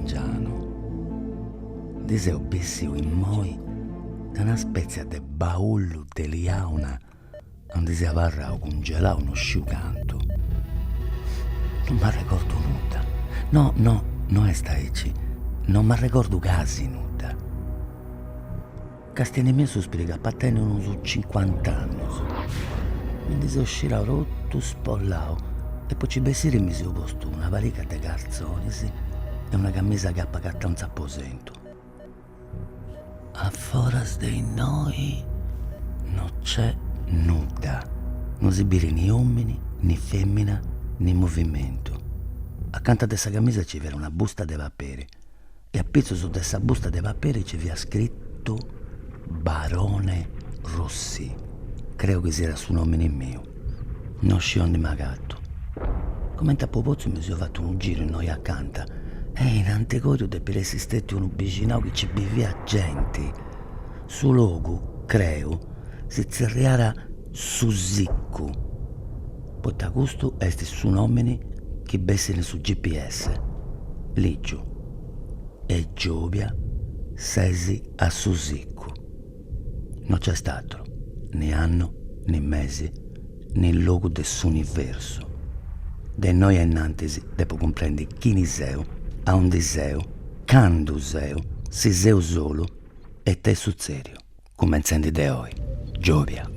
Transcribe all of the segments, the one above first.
mengianu. Ndi seu bessiu immoi de una spètzia de baullu de liauna aundi seu abarrau cungelau no sciu cantu. Non m'arregordu nudda. No, no, no est aici, non m'arregordu casi nudda. Castiendimì a su sprigu ap'a tenni unus cincuant'annus. Mi ndi seu scirau totu spollau e po ci bessiri mi seu postu una pariga de cartzonis e una camisa chi apu agatau in s'aposentu. A foras de innoi no c'est nudda, no si biri ni omini, ni femina, ni movimentu. Acanta de sa camisa ci fiat una busta de paperi e apitzus de sa busta de paperi ci fiat scritu Barone Rossi, creu chi siat su nomini miu, no sciu aundi m'agatu. Cumenti apu potziu mi seu fatu unu giru innoi acanta e in antigoriu depit essi stetiu unu bixinau chi ci biviat genti. Su logu, creu, si tzerriat Su Siccu, poita custu est su nomini chi bessit in su GPS. Lìgiu, est giòbia ses a Su Siccu. No nc'est atru, ni annu, ni mesi, ni logu de s'universu. De innoi a innantis depu cumprendi chini seu, aundi seu, candu seu, si seu solu e it'est sutzèdiu. Cumentzendi de oi, giòbia.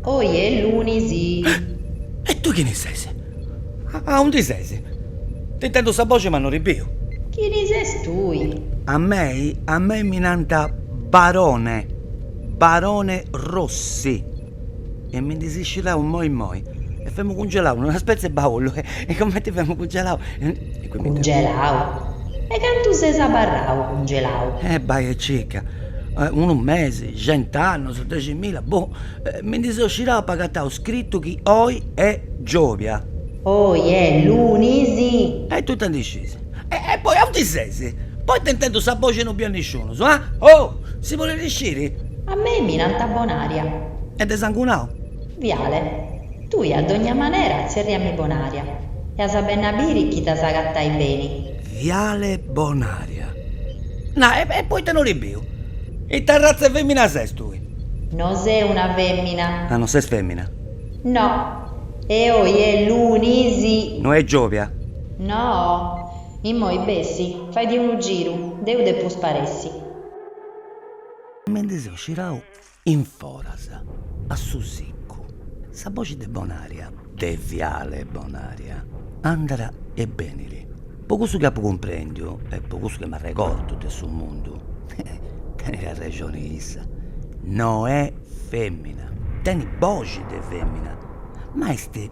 Oi est lunis. E tui chini ses? Aundi ses? T'intendu sa boxi ma no ti biu. Chini ses tui? A mei, a mei mi nant Barone, Barone Rossi. E mi ndi seu scidau immoi immoi e femu cungelau in una spetzie 'e baullu e cumenti femu cungelau Cungelau? E cantu ses abarrau cungelau? E bai e circa, unu mesi, cent'annus, deximila, boh, mi ndi seu scidau apu agatau scritu chi oi est giòbia. Oi est lunis! E tui ita ndi scis? E poi aundi ses? Poita intendu sa boxi e no biu a nisciunus, ah? Oh! Si podit sciri? A mei mi nant Bonaria. E de sangunau? Viale. Tui a dogna manera tzerriami Bonaria e as a benni a biri chi t'as agatai beni. Viale Bonaria. Na, e poita no ti biu? Ita arratza 'e femina ses tui? No seu una femina. Ah, no ses femina? No. E oi est lunis. No est giòbia? No. Immoi bessi, faidi unu giru, deu depu sparessi. Mi ndi seu scirau in foras, a su siccu. Sa boxi de Bonaria, de Viale Bonaria, andat e benit. Po cussu chi apu cumprendiu e po cussu chi m'arregordu de su mundu, tenit arrexoni issa, no est femina, tenit boxi de femina, ma est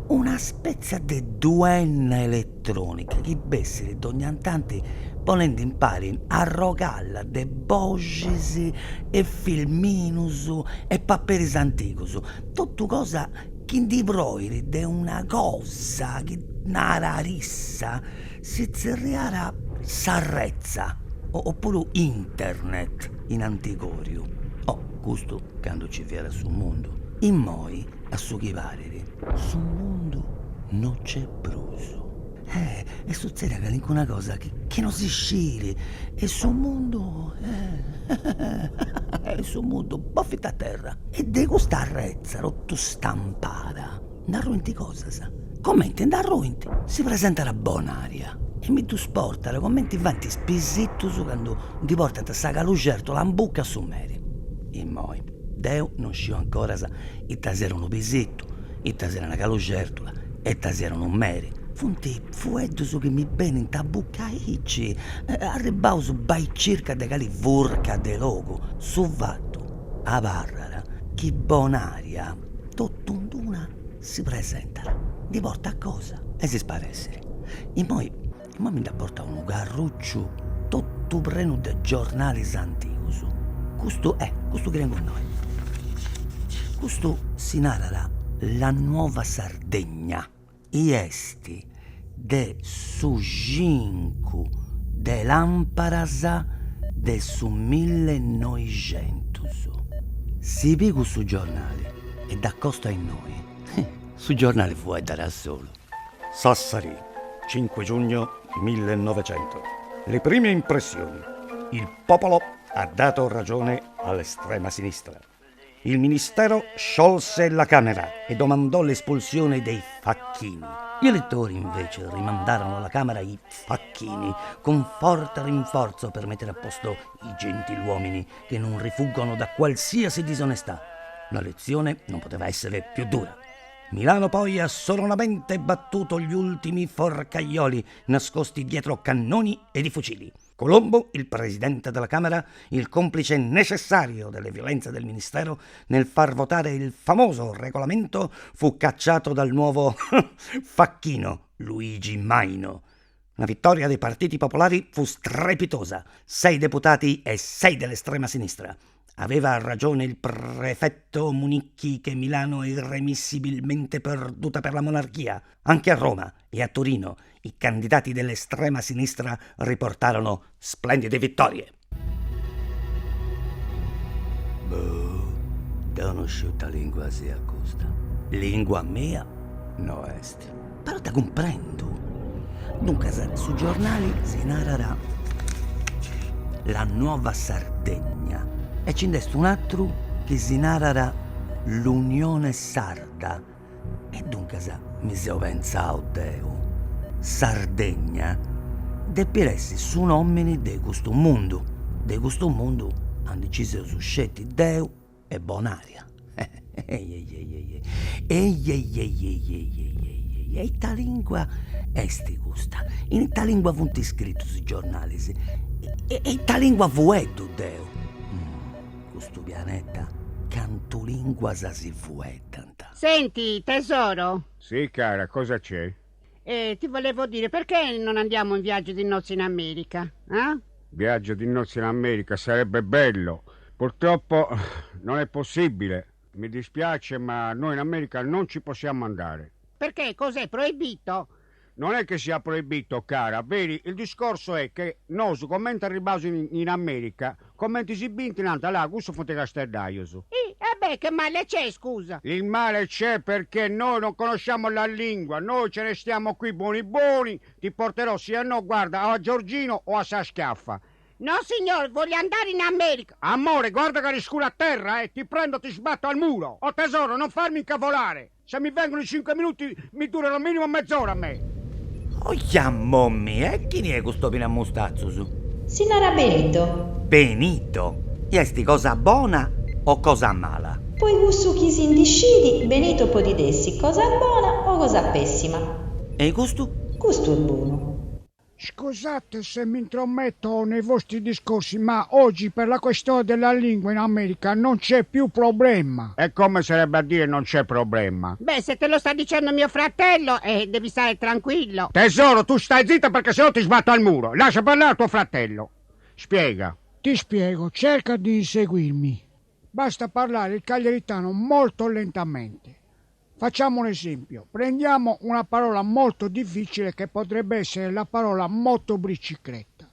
una spètzia de duenna eletrònica chi bessit dogna tanti ponendi impari arrogalla de boxis e filminus e paperis antigus, totu cosa chi ndi proit de una cosa chi narat issa si tzerriat s'arretza opuru internet in antigoriu, oh custu candu ci fiat su mundu, immoi a su chi parit su mundu no c'est prus. Eh, est sutzèdia calincuna cosa chi chi no si sciri e su mundu eh su mundu bofit a terra. E de custa arretza totu stampada nd'arruint cosas, comenti nd'arruint si presentat Bonaria e mi ddus portat comenti faint is pisitus candu ndi portant sa caluxertola in buca a su meri. Immoi, deu non sciu ancoras ita siat unu pisitu, ita siat una caluxertula e ita siat unu meri. Funt fueddus chi mi benint a buca aici, arribbaus bai circa de cali furca de logu. Su fatu abarrat chi Bonaria totu in d'una si presentat, ndi portat cosa e si sparessit. Immoi immoi mi nd'at portau unu carrucciu totu prenu de giornalis antigus. Custu, eh, custu chi tengu innoi. Custu si narat La Nuova Sardegna i est de su cincu de làmparas de su millenoixentus. Si pigu su giornali e dd'acostu a innoi, su giornali fueddat a solu. Sassari, 5 giugno 1900. Le prime impressioni. Il popolo ha dato ragione all'estrema sinistra. Il ministero sciolse la Camera e domandò l'espulsione dei facchini. Gli elettori invece rimandarono alla Camera i facchini con forte rinforzo per mettere a posto i gentiluomini che non rifuggono da qualsiasi disonestà. La lezione non poteva essere più dura. Milano poi ha sonoramente battuto gli ultimi forcaioli nascosti dietro cannoni ed i fucili. Colombo, il presidente della Camera, il complice necessario delle violenze del ministero nel far votare il famoso regolamento, fu cacciato dal nuovo facchino Luigi Maino. La vittoria dei partiti popolari fu strepitosa, 6 deputati e 6 dell'estrema sinistra. Aveva ragione il prefetto Municchi che Milano è irremissibilmente perduta per la monarchia. Anche a Roma e a Torino i candidati dell'estrema sinistra riportarono splendide vittorie. Boh, deu no sciu ita lingua siat custa. Lingua mia no est. Però dda cumprendu. Duncas su giornali si narat La Nuova Sardegna e ci nd'est un'atru chi si narat L'Unione Sarda e duncas mi seu pentzau deu, Sardegna depit essi su nomini de custu mundu, de custu mundu aundi ci seus sceti deu e Bonaria. E ita lingua est custa? In ita lingua funt scritus is giornalis? E ita lingua fueddu deu? Custu pianeta cantu linguas si fueddant? Senti, tesoro. Sì, cara, cosa c'è? Eh, ti volevo dire, perché non andiamo in viaggio di nozze in America? Eh? Viaggio di nozze in America sarebbe bello. Purtroppo non è possibile. Mi dispiace, ma noi in America non ci possiamo andare. Perché? Cos'è? Proibito? Non è che sia proibito, cara. Vedi, il discorso è che nosu, comente arribaus in, in America, comente si bint nant, là, cussos funt casteddaios. Eh, e beh, che male c'è, scusa? Il male c'è perché noi non conosciamo la lingua, noi ce ne stiamo qui buoni buoni, ti porterò sì e no, guarda, o a Giorgino o a sa schiaffa. No, signore, voglio andare in America. Amore, guarda che riscuro a terra, eh, ti prendo e ti sbatto al muro. Oh tesoro, non farmi incavolare. Se mi vengono i 5 minuti, mi durano minimo mezz'ora a me. Oia mommi, e chini est custu òmini a mustatzus? Si narat Benito. Benito? I est cosa bona o cosa mala? Po cussu chi si ndi scit, Benito podit essi cosa bona o cosa pessima. E custu? Custu est bonu. Scusate se mi intrometto nei vostri discorsi, ma oggi per la questione della lingua in America non c'è più problema. E come sarebbe a dire non c'è problema? Beh, se te lo sta dicendo mio fratello, eh, devi stare tranquillo. Tesoro, tu stai zitta perché sennò ti sbatto al muro. Lascia parlare tuo fratello. Spiega. Ti spiego, cerca di inseguirmi. Basta parlare il cagliaritano molto lentamente. Facciamo un esempio. Prendiamo una parola molto difficile che potrebbe essere la parola motobicicletta.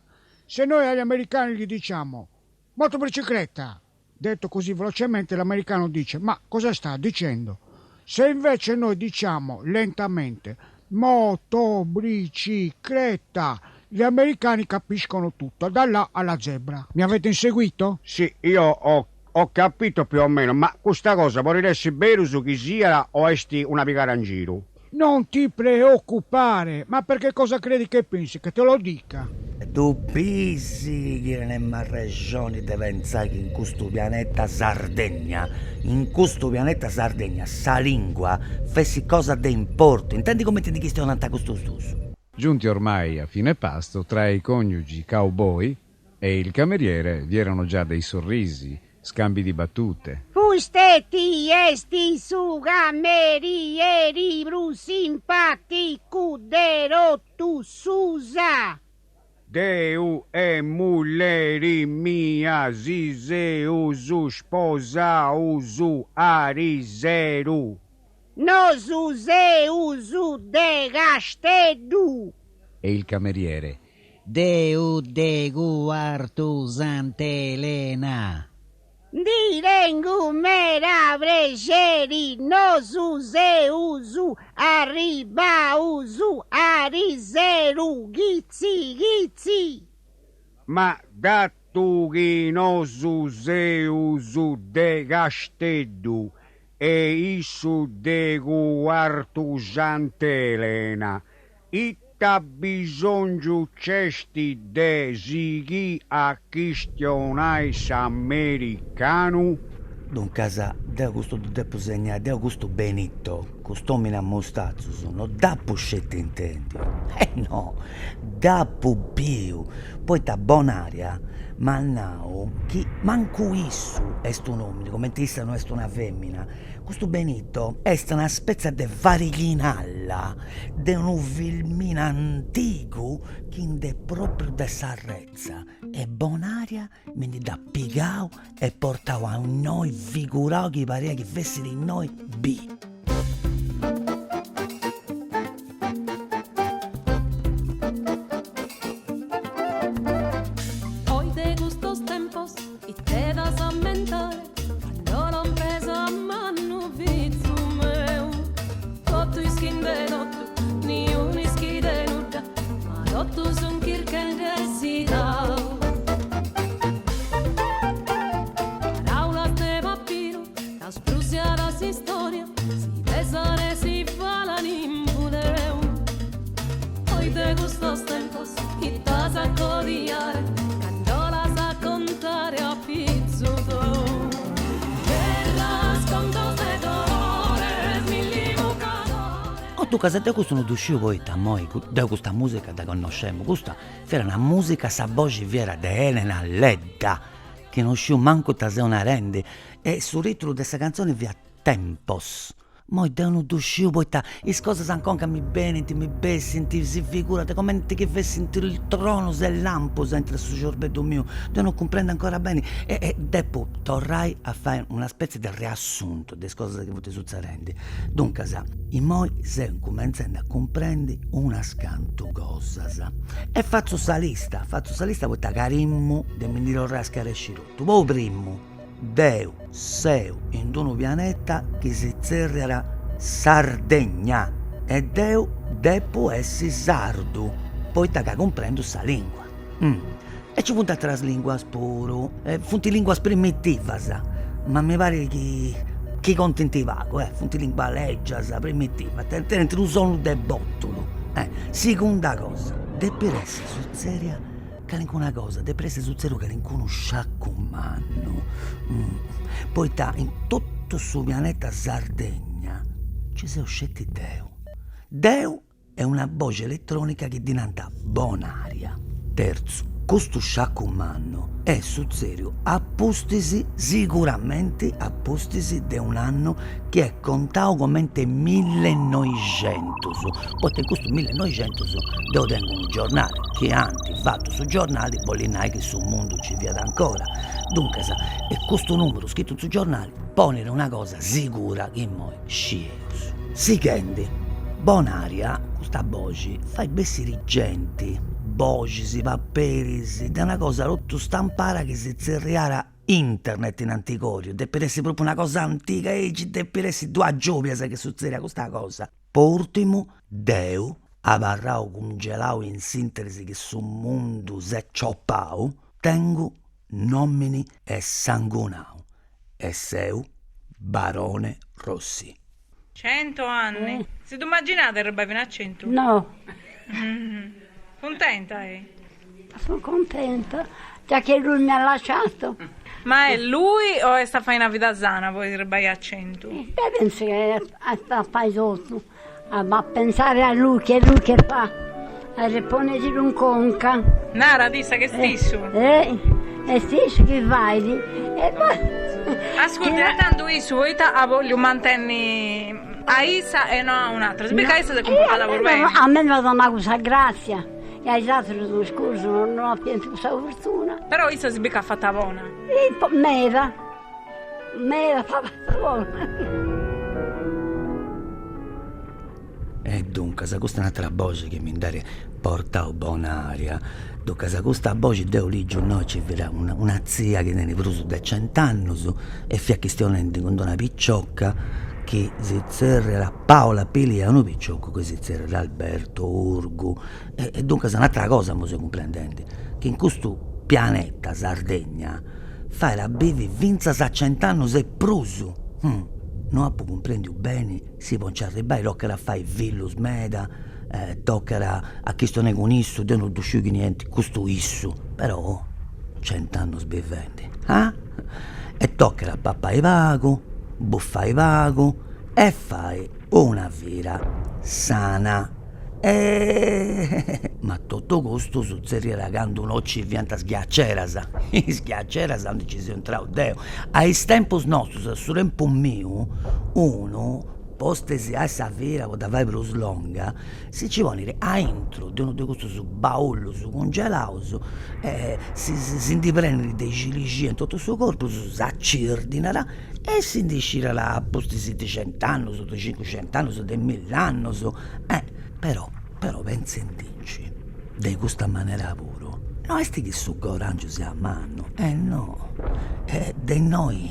Se noi agli americani gli diciamo motobicicletta, detto così velocemente l'americano dice ma cosa sta dicendo? Se invece noi diciamo lentamente motobicicletta, gli americani capiscono tutto, da là alla zebra. Mi avete inseguito? Sì, io ho Ho capito più o meno, ma custa cosa podet essi berus chi siat o est una pigada in giru? Non ti preoccupare, ma perché cosa credi che pensi? Che te lo dica? Ddu bis chi tenemmu arrexoni de pentzai chi in custu pianeta Sardegna, in custu pianeta Sardegna, sa lingua fessit cosa de importu, intendi cumenti ndi chistionant custus dus. Giunti ormai a fine pasto, tra i coniugi cowboy e il cameriere vi erano già dei sorrisi, scambi di battute. Fusteti est su camerieri prus simpaticu de totu s'USA. Deu e mulleri mia si seus sposaus ariseru. Nosu seus de Casteddu. E il cameriere. Deu de Cuartu Sant'Elena. Ndi tengu meda prexeri, nosu seus arribaus ariseru chitzi chitzi. Ma datu chi nosu seus de Casteddu e issu de Cuartu Sant'Elena, ita bisòngiu nc'est de sighì a chistionai s'americanu? Duncas, deo custu ddu depu segnai, deo custu Benito, cust'omini a mustatzus, no dd'apu sceti intendiu, eh no, dd'apu biu, poita Bonaria m'at nau chi mancu issu est un'omini, cumenti issa no est una femina, custu Benito est una spètzia de farighinalla de unu filminu antigu chi nd'est propriu de s'arretza e Bonaria mi ndi dd'at pigau e portau a innoi figurau chi pariat chi fessit innoi bi. Oi de custos tempos ite t'as ammentare cando lompes a mannu fizu meu totu ischinde totu niunu ischit nudda ma totu sun chirchende s'idau. Paraulas de papiru ch'an brusiadu s'istoria si pesan e si falan in pudeu. Oi de custos tempos ite as a codiare cando l'as a contare a fizu tou. Gherras, contos de dolores, milli mucadores. Oh duncas deu custu no ddu sciu poita immoi deu custa musica dda connoscemu, custa fiat una musica sa boxi fiat de Elena Ledda, chi no sciu mancu ita seu narendi, e su titulu de sa cantzoni fiat Tempos. Immoi deu no ddu sciu poita is cosas in conca mi benint, mi bessint, si figurant cumenti chi fessint tronus e lampus intre su ciorbeddu miu, deu no cumprendu ancora beni e e depu torrai a fai una spetzie de riassuntu de is cosas chi funt sutzedendi. Duncas, immoi seu incumentzendi a cumprendi unas cantu cosas e fatzu sa lista, fatzu sa lista poita ca timu de mi ndi torrai a scaresci totu. Po primu, deu seu in d'unu pianeta chi si tzerriat Sardegna e deu depu essi sardu, poita ca cumprendu sa lingua. E ci funt ateras linguas puru, funt linguas primitivas, ma mi parit chi chi contint pagu, eh, funt linguas lègias, primitivas, tenint unu sonu de bòtulu. Eh, segunda cosa, depit essi sutzèdia calincuna cosa, depit essi sutzèdiu calincunu sciacu mannu, poita in totu su pianeta Sardegna nci seu sceti deu, deu e una boxi eletrònica chi ddi nant Bonaria. Tertzu, custu sciacu mannu est sutzèdiu a pustis, siguramenti a pustis de un'annu chi est contau comente millenoixentus, poita in custu millenoixentus deu tengu unu giornali, chi ant fatu su giornali bolit nai chi su mundu nci fiat ancora, duncas custu numeru scritu in su giornali ponit una cosa sigura chi immoi scieus. Sighendi, Bonaria, custa boxi, fait bessiri genti, boxis, paperis, de una cosa totu stampada chi si tzerriat internet in antigoriu, depit essi propriu una cosa antiga e ci depit essi duas giobias chi sutzediat custa cosa. Po urtimu, deu, abarrau cungelau in s'interis chi su mundu s'est ciopau, tengu nomini e sangunau E seu Barone Rossi. Cento anni? Si ddu immaginat arribbai fino a centu? No. Cuntenta è? Sono contenta, già che lui mi ha lasciato. Ma è lui o est a fai una vida sana po arribbai a centu? Beh, penso che est a fai totu, ma pensare a lui, che è lui che fa, a reponesi in conca. Narat issa ch'est issu? Eh, est issu chi fait e poi. Ascurta, e tandu issu poita at bolliu mantenni a issa e no a un'atera? Si bit ca issa s'est cumportada puru beni. A me m'at donau cussa grazia e a is aterus no scusu, no ant tentu cussa fortuna. Però issa si bit ca at fata bona. Meda Meda fatta bona. E duncas, custa est un'atera boxi chi mi nd'at portau Bonaria. Duncas, custa boxi deu ligiu innoi ci fiat una una tzia chi tenit prus de cent'annus e fiat chistionendi cun d'una picioca chi si zerriat Paola Pilia e unu piciocu chi si zerriat Alberto Urgu. E duncas un'atera cosa immoi seu cumprendendi, chi in custu. pianeta Sardegna fait a bivi fintzas a cent'annus e prus. No apu cumprendiu beni si po nci arribbai tocat a fai fillus meda, tocat a chistionai cun issu, deu no ddu sciu chini est custu issu, però cent'annus bivendi, ah? E tocat a papai pagu, buffai pagu e fai una vida sana. E ma totu custu sutzediat candu no ci fiant is ghiaceras, is ghiaceras aundi ci seu intrau deu. A is tempus nostus, a su tempus miu, unu po stesiai sa vida po dda fai prus longa, si ci ponit aintru de unu de custus baullus cungelaus e si si ndi prenit de cilixia in totu su corpus, s'acirdinat e si ndi scidat a pustis de cent'annus, de cincucent'annus, de mill'annus Eh, però, però pentzendinci de custa manera puru, no est chi su gorangiu siat mannu, eh no, eh de innoi,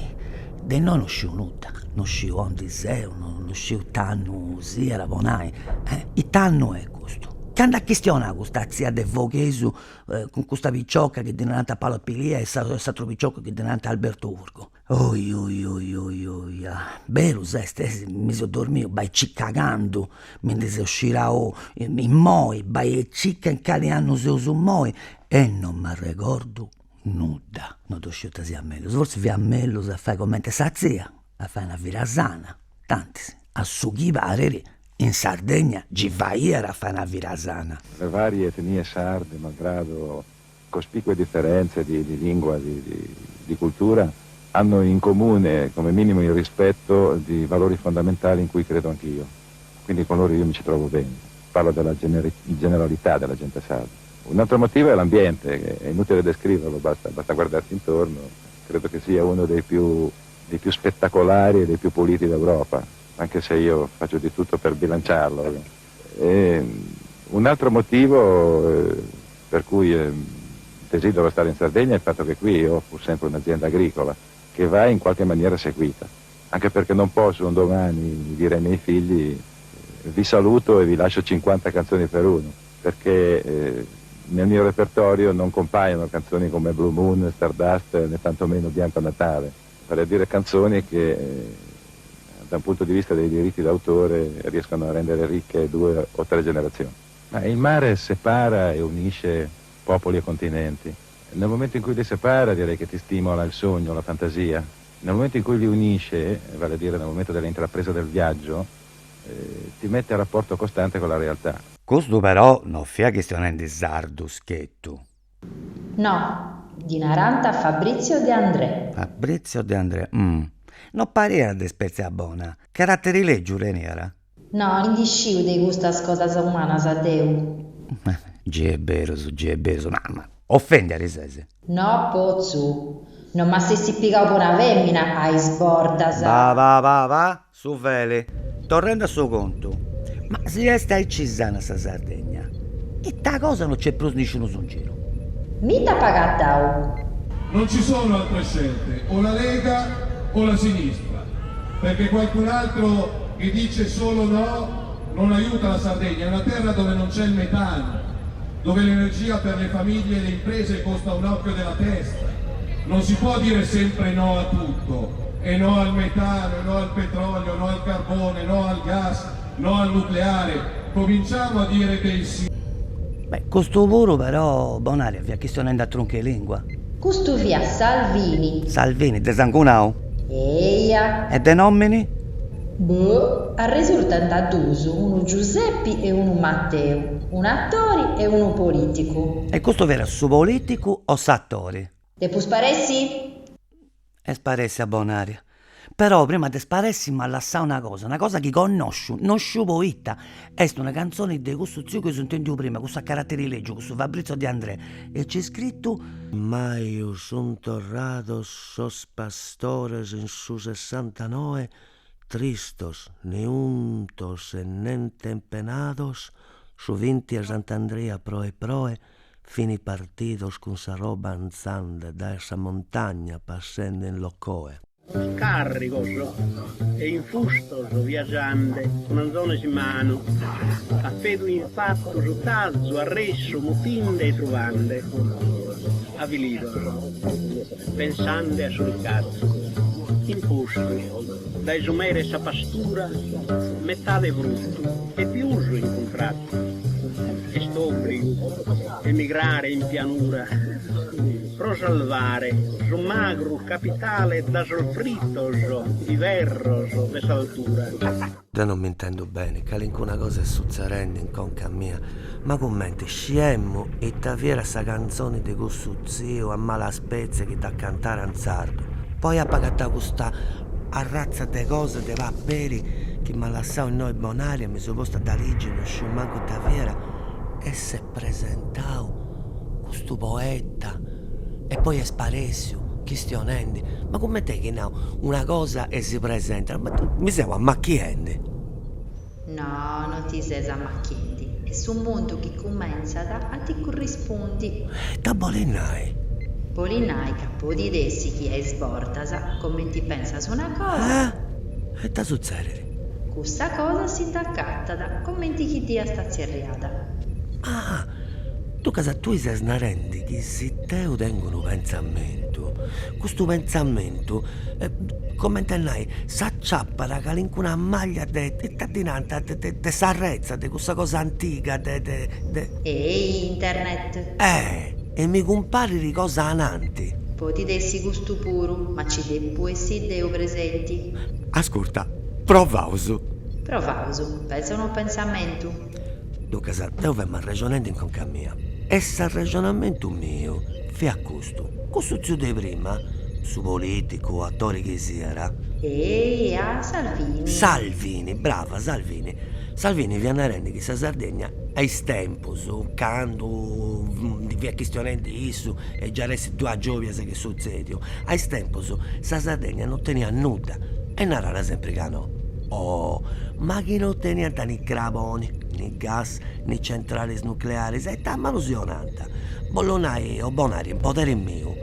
de innoi no sciu nudda, no sciu aundi seu, no sciu it'annu siat po nai, eh it'annu est custu? Candu at chistionau custa tzia de Foghesu cun custa picioca chi ddi narant Paola Pilia e s'aturu piciocu chi ddi narant Alberto Urgu Oi oi oi oi oi ah berus est, mi seu dormiu, bai circa candu mi ndi seu scirau immoi, bai circa in cali annu seus immoi e non m'arregordu nudda, no ddu sciu ita siat mellus, fortzis fiat mellus a fai cumenti sa tzia, a fai una vida sana, tantis a su chi parit in Sardegna gi faiat a fai una vida sana. Le varie etnie sarde, malgrado cospicue differenze di, di lingua, di, di, di cultura, hanno in comune come minimo il rispetto di valori fondamentali in cui credo anch'io. Quindi con loro io mi ci trovo bene. Parlo della generi- generalità della gente sarda. Un altro motivo è l'ambiente, che è inutile descriverlo, basta, basta guardarsi intorno. Credo che sia uno dei più, dei più spettacolari e dei più puliti d'Europa, anche se io faccio di tutto per bilanciarlo. E un altro motivo eh, per cui eh, desidero stare in Sardegna è il fatto che qui ho pur sempre un'azienda agricola che va in qualche maniera seguita, anche perché non posso un domani dire ai miei figli eh, vi saluto e vi lascio 50 canzoni per uno, perché eh, nel mio repertorio non compaiono canzoni come Blue Moon, Stardust, né tantomeno Bianco Natale, vale a dire canzoni che eh, da un punto di vista dei diritti d'autore riescono a rendere ricche due o tre generazioni. Ma il mare separa e unisce popoli e continenti. Nel momento in cui li separa direi che ti stimola il sogno, la fantasia. Nel momento in cui li unisce, vale a dire nel momento dell'intrapresa del viaggio, eh, ti mette a rapporto costante con la realtà. Custu però no fiat chistionendi sardu schetu. No, ddi narant Fabrizio De André. Fabrizio De André, umm. No pariat de spètzia bona. Caratteri lègiu teniat? No, ndi sciu de custas cosas umanas deu. Gei est berus, gei est berus, ma ma ofendia ti ses? No potzu. No m'as'essi pigau po una femina a is bortas. Va va va va, su feli. Torrendi a su contu, ma si est aici sana sa Sardegna, ita cosa no c'est prus nisciunus in giru? Mi dd'ap'agatau. Non ci sono altre scelte, o la Lega o la sinistra, perché qualcun altro che dice solo no non aiuta la Sardegna, è una terra dove non c'è il metano, dove l'energia per le famiglie e le imprese costa un occhio della testa. Non si può dire sempre no a tutto, e no al metano, e no al petrolio, no al carbone, no al gas, no al nucleare. Cominciamo a dire dei sì. Beh, custu puru però, Bonaria, fiat chistionendi a truncu 'e lingua. Custu fiat Salvini. Salvini, de sangunau? Eia. E de nomini? Boh, arresurtant duus, unu Giuseppi e unu Matteu, un'atori e unu politicu. E custu fiat su politicu o s'atori? Depu sparessi? Est sparèssia Bonaria. Però prima de sparessi m'at lassau una cosa, una cosa chi connosciu, no sciu poita, est una cantzoni de cussu tziu chi eus intendiu prima, cussu a caratteri lègiu, cussu Fabrizio De André, e c'est scritu. Maju sun torrados sos pastores in su sessantanoe, tristos, ne untos e nen tempenados, su vinti 'e Sant'Andria proe proe, Fini partidos cun sa roba anzande dae sa montagna passende in Locoe. Càrrigos e infustos viagiande cun anzones in manu, a fedu in fatu su tazu arressu mutinde e truvande. Avilidos, pensande a su ricattu, infustu dae su mere 'e sa pastura, metade fruttu e pius in cuntrattu. Est obbligu emigrare in pianura pro salvare su magru capitale da sos frittos iverros de s'altura. Deu non m'intendu beni, calincuna cosa est sutzerendi in conca mia, ma cumenti sciemu ita fiat sa cantzoni de cussu tziu a mala spètzia chi dda cantara in sardu. Poi apu agatau custa arratza de cosa de paperi chi m'at lassau innoi Bonaria, mi seu postu a dda ligi, non sciu mancu ita fiat, e s'est presentau custu poeta E poi est sparèssiu, chistionendi, ma cumenti est chi nau una cosa e si presentat, ma mi seu ammacchiendi. No, non ti ses ammacchiendi, est su mundu chi cumentzat a ti currispundi. Ita bolit nai? Bolit nai ca podit essi chi a is bortas, comenti pensas una cosa. Eh? Ita sutzedit? Custa cosa si nd'acatat, comenti chi dd'iast tzerriada. Ah! Duncas tui ses narendi chi si deu tengu unu pentzamentu, custu pentzamentu, comente a nai, s'aciapat calincuna maglia de, ita ddi nant, de sa retza, de cussa cosa antiga de de de. Ei, internet. Eh! E mi cumparit cosa ananti. Podit essi custu puru, ma ci depu essi deu presenti. Ascurta, provaus. Provaus, pentza unu pentzamentu. Duncas, deu femu arrexonendi in conca mia e s'arrexonamentu miu fiat custu, cussu tziu de prima, su politicu o atori chi siat. Ei, a Salvini. Salvini, brava, Salvini. Salvini fiat narendi chi sa Sardegna a is tempus, candu ndi fiat chistionendi issu e giai at essi duas giobias chi est sutzediu, a is tempus sa Sardegna non teniat nudda e narat sempri ca no. Oh, ma chi no teniant ni craboni, ni gas, ni centralis nuclearis, e ita malu si 'onant? Bollu nai, o Bonaria, in poderi miu,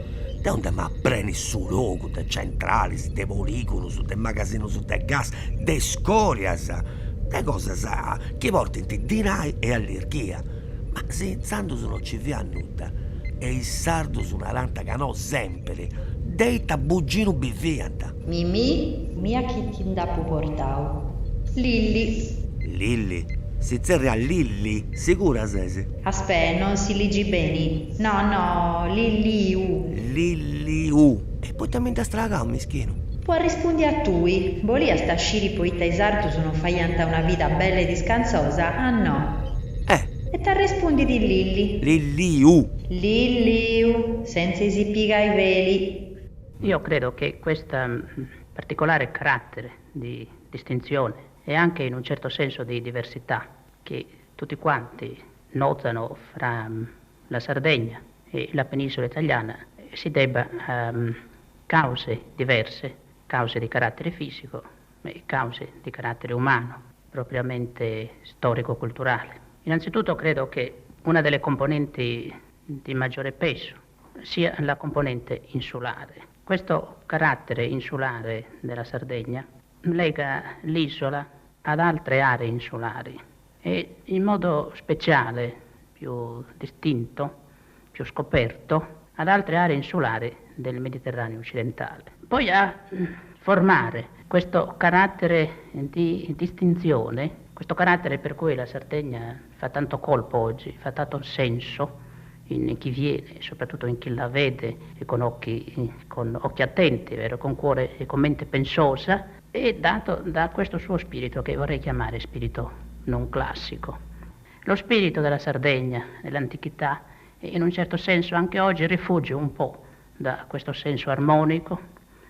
deu nd'emu a preni su logu de centralis, de poligonus, de magasinus de gas, de scorias, de cosas chi portint dinai e allirghia. Ma si intzandus no ci fiat nudda e is sardus narant ca no sempri, de ita buginu biviant? Mimì, mia chi ti nd'apu portau. Lilli. Lilli? Si tzerriat Lilli? Sigura ses? Aspè, non si ligit beni. No, no, Lilliu. Lilliu. E poita mi nd'as tragau, mischinu? Po arrespundi a tui, boliast a sciri poita is sardus non faiant una vida bella e discantzosa, a no? Eh. E t'arrespundit Lilli. Lilliu. Lilliu, sentza si pigai feli. Io credo che questo particolare carattere di distinzione e anche in un certo senso di diversità che tutti quanti notano fra la Sardegna e la penisola italiana si debba a cause diverse, cause di carattere fisico e cause di carattere umano, propriamente storico-culturale. Innanzitutto credo che una delle componenti di maggiore peso sia la componente insulare. Questo carattere insulare della Sardegna lega l'isola ad altre aree insulari e in modo speciale, più distinto, più scoperto, ad altre aree insulari del Mediterraneo occidentale. Poi a formare questo carattere di distinzione, questo carattere per cui la Sardegna fa tanto colpo oggi, fa tanto senso in chi viene, soprattutto in chi la vede con occhi, con occhi attenti, vero? con cuore e con mente pensosa, è dato da questo suo spirito che vorrei chiamare spirito non classico. Lo spirito della Sardegna nell'antichità in un certo senso anche oggi rifugge un po' da questo senso armonico,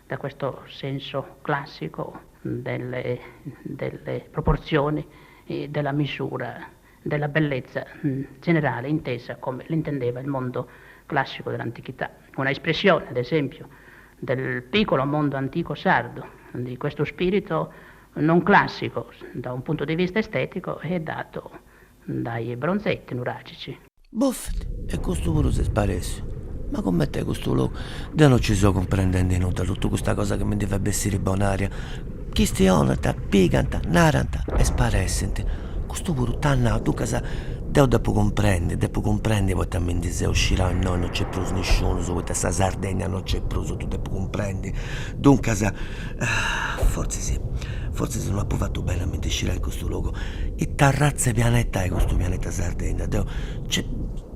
da questo senso classico delle, delle proporzioni e della misura della bellezza generale intesa come l'intendeva il mondo classico dell'antichità. Una espressione, ad esempio, del piccolo mondo antico sardo, di questo spirito non classico da un punto di vista estetico, è dato dai bronzetti nuragici. Buffet, e custu puru s'est sparèssiu. Ma coment'est custu logu? Deu no ci seu cumprendendi nudda, totu custa cosa chi mi ndi fait bessiri Bonaria. Chistionant, pigant, narant e sparessint. Custu puru t'at nau, duncas. Deu depu cumprendi, depu cumprendi poita mi ndi seu scirau innoi no nc'est prus nisciunus, poita sa Sardegna no nc'est prus, ddu depu cumprendi. Duncas, fortzis, fortzis no apu fatu beni a mi ndi scirai in custu logu. Ita arratza 'e pianeta est custu pianeta Sardegna, deu, cioè,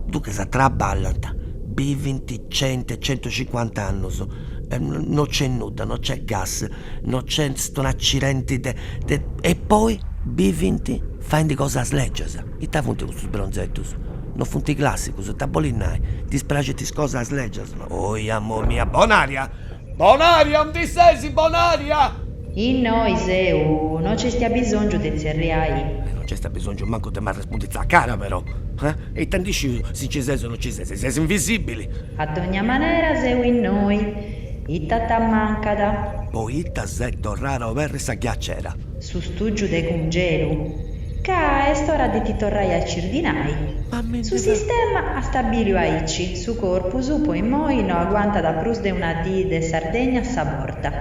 duncas traballant, bivint centu e centucincuant'annus e no nc'est nudda, no nc'est gas, no nc'est un'accidenti de de e poi bivint faendi cosas lègias. Ita funt custus bronzetus? No funt classicus, ita bolit nai? Ddis praxint is cosas lègias? Oi amomia, Bonaria! Bonaria, aundi ses, Bonaria? Innoi seu, no nc'est abisongiu de tzerriai. E no nc'est abisongiu mancu de m'arrespundi a cara però, eh? E ita ndi sciu si nci ses o no nci ses, ses invisibili. A dogna manera seu innoi. Ita t'ammancat? Poita ses torrada a oberri sa ghiacera? Su stùgiu de cungelu. Ca est ora de ti torrai a cirdinai. Su sistema at stabiliu aici, su corpus, po immoi, no aguantat prus de una dì de Sardegna a sa borta.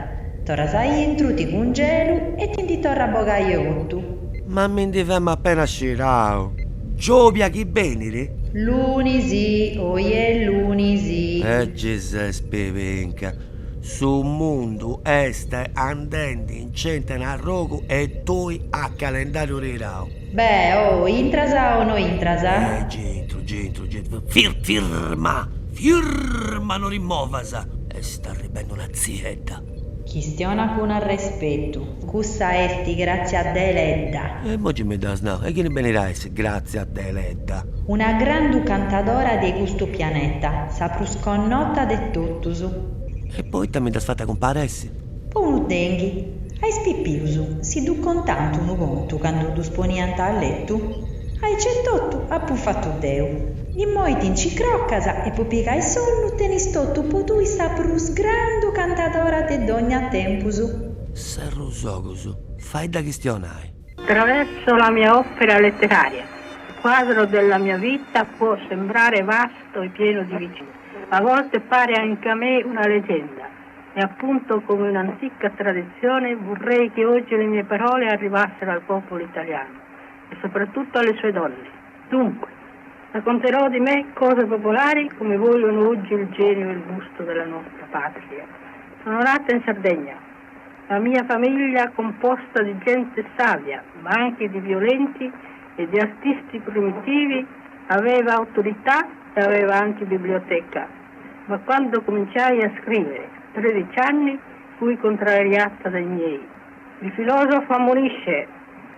Torras a intru, ti cungelu e ti ndi torru a bogai 'e otu. Ma mi ndi femu apena scirau. Giobia chi benit? Lunis, oi est lunis. Eh Gesès Pibinca, su mundu est andendi in cent'e un'arrogu e tui a calendariu rirau. Beh, oh, intras o no intras? Eh, gei intru, gei intru, gei intru. Fir, firma, firma, no ti movas! Est arribendi una tziedda. Chistiona cun arrespetu. Cussa est Grazia Deledda. E immoi gei mi dd'as nau. E chini benit a essi Grazia Deledda? Una grandu cantadora de custu pianeta, sa prus connota de totus. E poita mi dd'as fata cumparessi? Po unu denghi. A is pipius si ddu contànt unu contu candu ddus poniant a letu? Aici etotu apu fatu deu. Immoi ti nci crocas e po pigai sonnu tenis totu po tui sa prus grandu cantadora de dogna tempus. Serru is ogus, faidda chistionai. Attraverso la mia opera letteraria, il quadro della mia vita può sembrare vasto e pieno di vicende, a volte pare anche a me una leggenda e appunto come un'antica tradizione vorrei che oggi le mie parole arrivassero al popolo italiano e soprattutto alle sue donne. Dunque, racconterò di me cose popolari come vogliono oggi il genio e il gusto della nostra patria. Sono nata in Sardegna. La mia famiglia composta di gente savia, ma anche di violenti e di artisti primitivi, aveva autorità e aveva anche biblioteca. Ma quando cominciai a scrivere, a 13 anni, fui contrariata dai miei. Il filosofo ammonisce,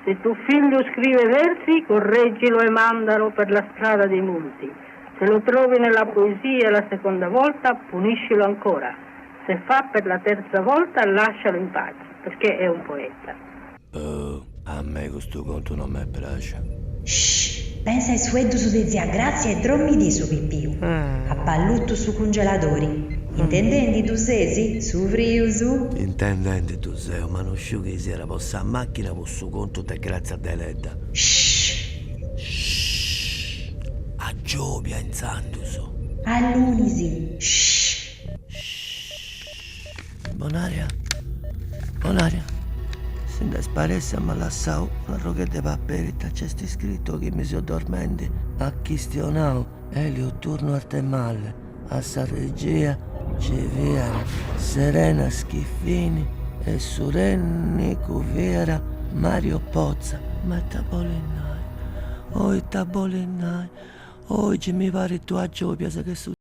se tuo figlio scrive versi, correggilo e mandalo per la strada dei monti. Se lo trovi nella poesia la seconda volta, puniscilo ancora. Se fa per la terza volta, lascialo in pace, perché è un poeta. Oh, a mei custu contu no mi praxit. Shh! Pensa a is fueddus de zia Grazia e drommidì su pipiu. Ap'allutu su cungeladori. Intendendi ddu sesi, su frius? Intendendi ddu seu, ma no sciu chi siat po sa machina o po su contu de Grazia Deledda. Shh! Shh! A giobia intzandus. A lunis. Shh! Shh! Bonaria, Bonaria, si nd'est sparèssia m'at lassau un'arrogheddu 'e paperi ita nc'est scritu chi mi seu dormendi at chistionau Elio Turnu Arthemalle a sa regia nci fiat Serena Schiffini e su tènnicu fiat Mario Pozza ma ita bolit nai oh ita bolit nai oi gei mi parit duas giobias che su.